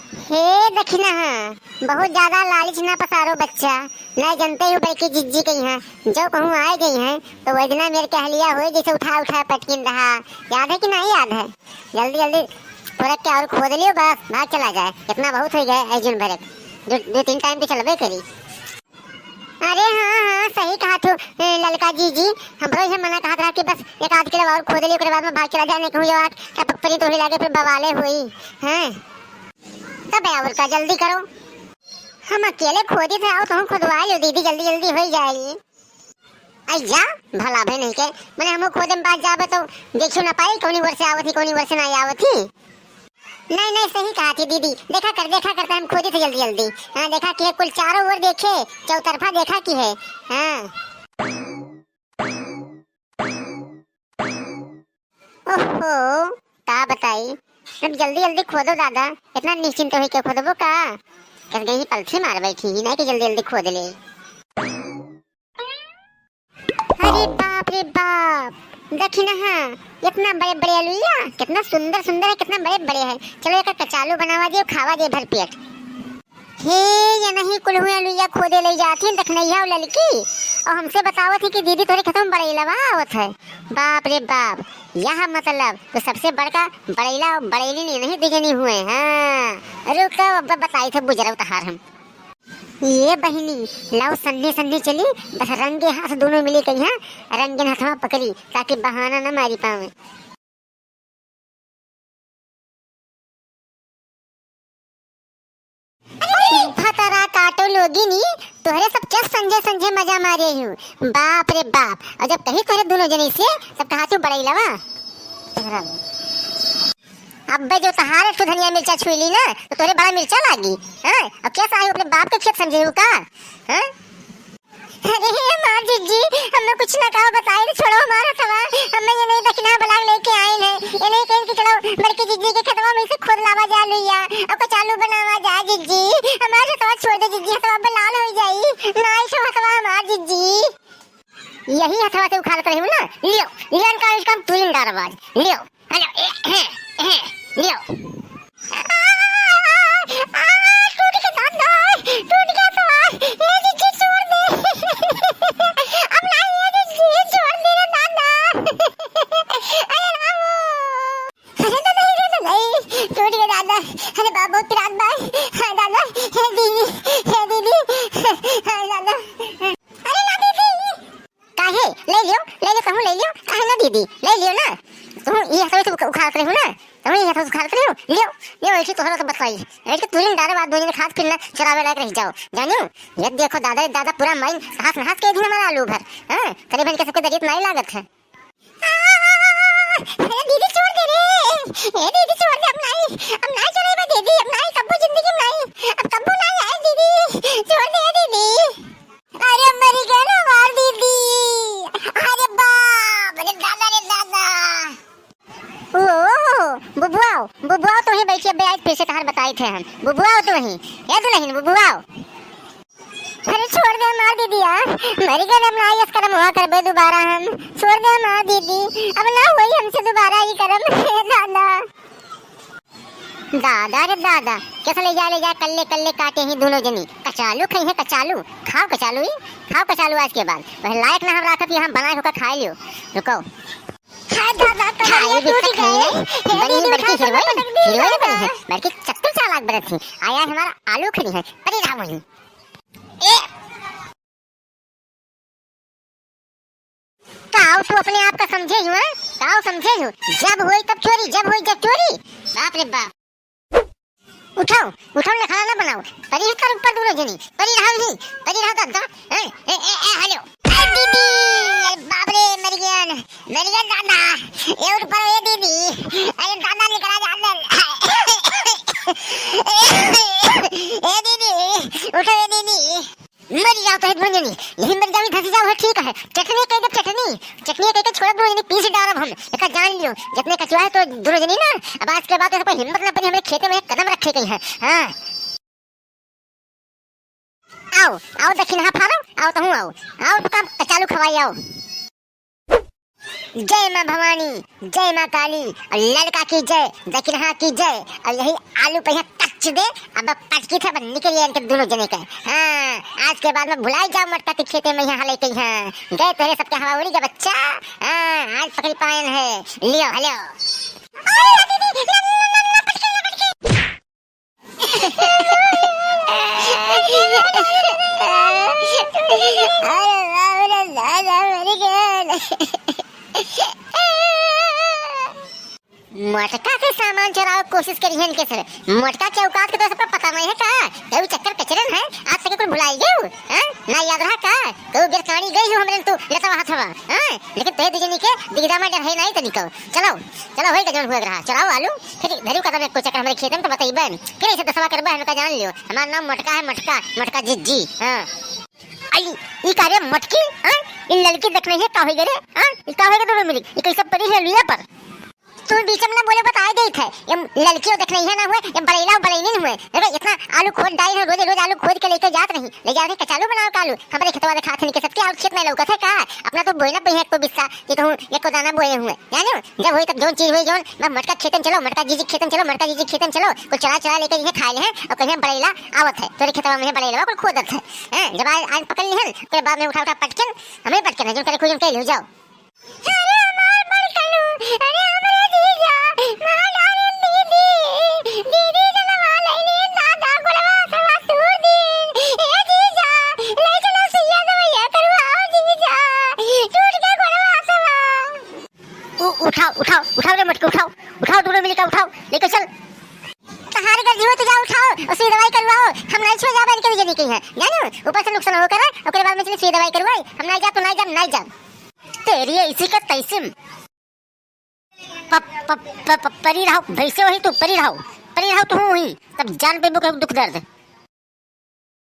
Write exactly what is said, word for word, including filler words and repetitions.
हे दखिनहा, बहुत ज्यादा लालच ना पसारो बच्चा। ना जनते हो बड़की जिज्जी कइहाँ, जो कहूँ आए गई हैं, तो वजना मेर कहलिया होई जैसे उठा उठा पटकिन रहा। याद है कि नहीं याद है? जल्दी जल्दी थोड़ा क्या और खोद लियो, बस भाग चला जाए। इतना बहुत हो गया है, एक जून भरे दो, दो तीन टाइम तो चलबे करी। अरे हाँ, हाँ, सही कहा तू, ए, ललका जीजी, हमरो इहे मना कहत रहा कि बस एक आध किलो और खोद लियो, ओकरे बाद में भाग चला जाए, नहीं कहूँ जो आँख टपक परी तो ही लागे, फिर बवाले होई। हैं? तब और का, जल्दी करो। हम अकेले खोदी थे, आओ तुम खुदवा लो दीदी, जल्दी जल्दी हो जाए। अय्या, भला भे नहीं के, मने हमहू खोदे में बाज जाबे तो देखियो ना पाई, कौनी ओर से आवत ही, कौनी ओर से ना आवत ही। नहीं, नहीं, सही कहा थी दीदी, देखा कर, देखा करता हम खोदी थे जल्दी जल्दी। हाँ, देखा कि है कुल चारों ओर देखे, चौतरफा देखा कि है। हाँ। ओहो, का बताई, अब जल्दी जल्दी खोदो दादा, इतना निश्चिंत होई के खोदबो का? कस गई पलथी मार बैठी ही, नहीं कि जल्दी जल्दी खोद ले। अरे बाप रे बाप, देखी ना, हाँ, इतना बड़े बड़े अलुइया, कितना सुंदर सुंदर है, कितना बड़े बड़े है। चलो, एक कचालू बनावा दियो, खावा दियो भर पेट। हे, ये नहीं कुल हुए अलुइया खोदे ले जाती दखनैया और ललकी, और हमसे बतावत ही कि दीदी तोरे खेतों में बड़ैलवा आवत है। बाप रे बाप, यह मतलब तो सबसे बड़का बड़ैला और बड़ैली नहीं, नहीं दुजनी हुए। हाँ, रुको, अब बताई थे बुजरव तहार हम। ये बहिनी, लाओ सन्नी सन्नी चली, बस रंगे हाथ दोनों मिली कहिया, रंगीन हथवा पकड़ी, ताकि बहाना न मारी पावे। भतरा काटो लोगिनी, तोहरे सब चस संझे संझे मजा मारे हूँ। बाप रे बाप, और जब कही तोहरे दोनों जनी से, तब कहा तू बड़ैलवा। अब्बे जो तहार एक ठो धनिया मिर्चा छुई ली ना, तो तोहरे बड़ा मिर्चा लागी। हाँ? और क्या साहू अपने बाप के खेत समझे हो का? हाँ? अरे हमार जिज्जी, हमें कुछ ना कहा बताए रे, छोड़ो हमारा सवा। हमें ये नहीं दखिना बलाक लेके आए हैं। ये नहीं कहें कि चलो बड़की जिज्जी के खेतवा में से खोद लावा जा लुइया, और कचालू बनावा जा जिज्जी। हमारा सवा छोड़ दे जिज्जी, हथवा बलाल हो जाई। ना ऐसे हथवा हमार जिज्जी। यही हथवा से उखाड़ कर हूँ ना, लियो, लियो इनका, इसका हम तुरंत डारब आज, लियो। हेलो, ए, हे, हे, लियो। आ, आ, आ, टूट के दादा, टूट गया तो, ए, जिज्जी, छोड़ दे। अब ना, ए, जिज्जी, छोड़ दे रे दादा। अरे रामो। अरे दादा, अरे दादा, ए, टूट गया दादा। अरे बाबू, पिरात बा। हाँ दादा, हे दीदी, हे दीदी, हाँ दादा। अरे ना दीदी। काहे? ले लियो, ले लियो, कहूँ ले लियो, काहे ना दीदी? ले लियो ना। तुम ये हथवा से उख-, उखाड़त रहो ना, तुम ये हथवा से उखाड़त रहो, लियो, लियो, ऐसे तोहरा तो बताई, ऐसे तुरंत डारे बाद दो जने खात फिर ना चरावे लायक रह जाओ, जानियो? ये देखो दादा, ये दादा पूरा माइन हाथ में हाथ के दिन हमारा आलू भर, हाँ, करीबन के सबके दरियत नाई लागत है। आ, अरे दीदी छोड़ दे रे, ए दीदी छोड़ दे, अब नाई, अब नाई चलेबे दीदी, अब नाई कब्बो जिंदगी में नाई, अब कब्बो नाई आए दीदी, छोड़ दे दीदी। अरे मरी गए ना हमार दीदी। अरे बाप रे दादा रे दादा। ओ, बुबुआओ, बुबुआओ तो ही बैठिए, अबे आज फिर से तहार बताई थे हम। बुबुआओ तो ही, या दुल्हन बुबुआओ। अरे छोड़ दे हमार दीदी यार, मरी गए, अब ना यस करम हुआ करबे दोबारा हम। छोड़ दे हमार दीदी, अब ना होई हमसे दोबारा ये करम। हे दादा। दादा रे दादा, कैसे ले जा, ले जा, कल्ले कल्ले काटे ही दोनों जनी। कचालू खाई है, कचालू। खाओ कचालू ही, खाओ कचालू आज के बाद। वह लायक ना हम राखब कि हम बनाए होकर खाए लियो। रुको। हाय दादा, कमरिया खाए भी टूट तो खाई गए। नहीं। हे बड़ी दीदी, बड़की उठा के हिरवाई, पटक दी हिरवाई दादा। बनी है। बड़की चतुर चालाक बनत थी। आया हमारा आलू खड़ी है। परी रहा वहीं। ए! काऊ तू अपने आप का समझे हूँ, हैं? काऊ समझे हूँ? जब होई तब चोरी, जब होई जब चोरी। बाप रे बाप। उठाओ, उठाओ, ना खाना ना बनाओ। परी है कर ऊपर दोनों जनी। परी रहा ही, परी रहा दादा। हैं? ए, ए, ए, हेलो। ए दीदी, अरे बाप रे, मर गया ना। मर गया दादा। ए उठ पड़ो, ए दीदी। अरे दादा निकला जा अंदर। ए दीदी, उठो ए दीदी। मर जाओ तो है दोनों जनी, यही मर जाओ, धस जाओ, है ठीक है। चटनी कह दे, चटनी, चटनी कह के छोड़ दो, यानी पीस डालब हम, एका जान लियो, जितने कचुआ है तो दोनों जनी ना, अब आज के बाद ऐसा कोई हिम्मत ना बनी, हमारे खेते में कदम रखे गई है। हाँ, आओ, आओ दखिनहा फारो, आओ तहूँ आओ, आओ तो काम कचालू खवाई आओ। जय माँ भवानी, जय माँ काली, और ललका की जय, दखिनहा की जय, और यही आलू पे यहाँ टक चुदे, अब पटकी थे बन्नी के लिए इनके दोनों जने के। हाँ, आज के बाद में भुलाई जाओ मटका के खेते में यहाँ लेके, हाँ। गए तेरे सबके हवा उड़ी गया बच्चा। हाँ, आज पकड़ी पायन है। लियो, हेलो। मटका के सामान चोरावे के कोशिश करिहन के सब। मटका के औकात के तो सबका पता नहीं है का? केहू चक्कर कचरन है, आज तक कुल भुलाई गयू, हैं? ना याद रहा का? केहू बेर काड़ी गई हो हमरे तू लेता वहाँ थवा, हैं? लेकिन तोहे दुजनी के दिगदा में डर है नहीं तनिको। चलो, चलो, होई का जौन हुए रहा। चलाओ आलू, फिर धरियो कदम एक को चक्कर हमरे खेतन तो बतइबन। फिर ऐसे दसवा करबे, हमका जान लियो। हमार नाम मटका है, मटका, मटका जिज्जी, हाँ। आई, ई का रे मटकी, हाँ? ई ललकी देख नहीं है, का होई गे रे, हाँ? ई का होई गे दोनों मिली? ई कैसे परी है लुइया पर? तू बीच में ना बोले, बताए देत है। ये ललकी देख नहीं है ना हुए, ये बड़ैला बड़ैनी नहीं हुए। देखो, इतना आलू खोद डाली है, रोज, रोज आलू खोद के लेके जात नहीं। ले जा रहे, कचालू बनाओ कालू। हमारे खेतवा दिखात है, इनके सबके और खेत में लौकत है का? अपना तो बोए ना पही है को बिस्सा, कि कहूँ ये को दाना बोए हुए। जाने हो? जब होई तब जौन चीज होई जौन, मैं मटका खेतन चलो, मटका जीजी खेतन चलो, मटका जीजी खेतन चलो। कुल चला चला लेके इन्हें खाए ले हैं, और कहीं बड़ैला आवत है। तोरे खेतवा में बड़ैला कुल खोदत है। हैं? जब आज, आज पकड़ ली है, तेरे बाद में उठा उठा पटकन, हमें पटकन है, जो करे खुद उनके ले जाओ। अरे हमार बड़कनू, अरे हमरे जीजा, मार डाले दीदी, दीदी जनवा लैली दादा गोड़वा सवा तूर दी। ए जीजा, ले चलो सुइया दवाइया करवाओ जीजा, टूट के गोड़वा सवा। उ-, उठाओ, उठाओ, उठाओ रे मटके, उठाओ, उठाओ, दोनों मिलकर उठाओ, लेके चल। तहार गर्जी हो तो जा उठाओ, और सुई दवाई करवाओ, हम नहीं छुए जाबे इनके लिए नहीं कहीं है, जानो? ऊपर से नुकसान हो करे, ओकरे बाद में चली सुई दवाई करवाई, हम नहीं जा तो नहीं जा, नहीं जा। तेरी ऐसी का तैसी। प-, प-, प-, प-, परी रहो, भैंसे वही तू, परी रहो, परी रहो तू वही, तब जान पेबो के दुख दर्द।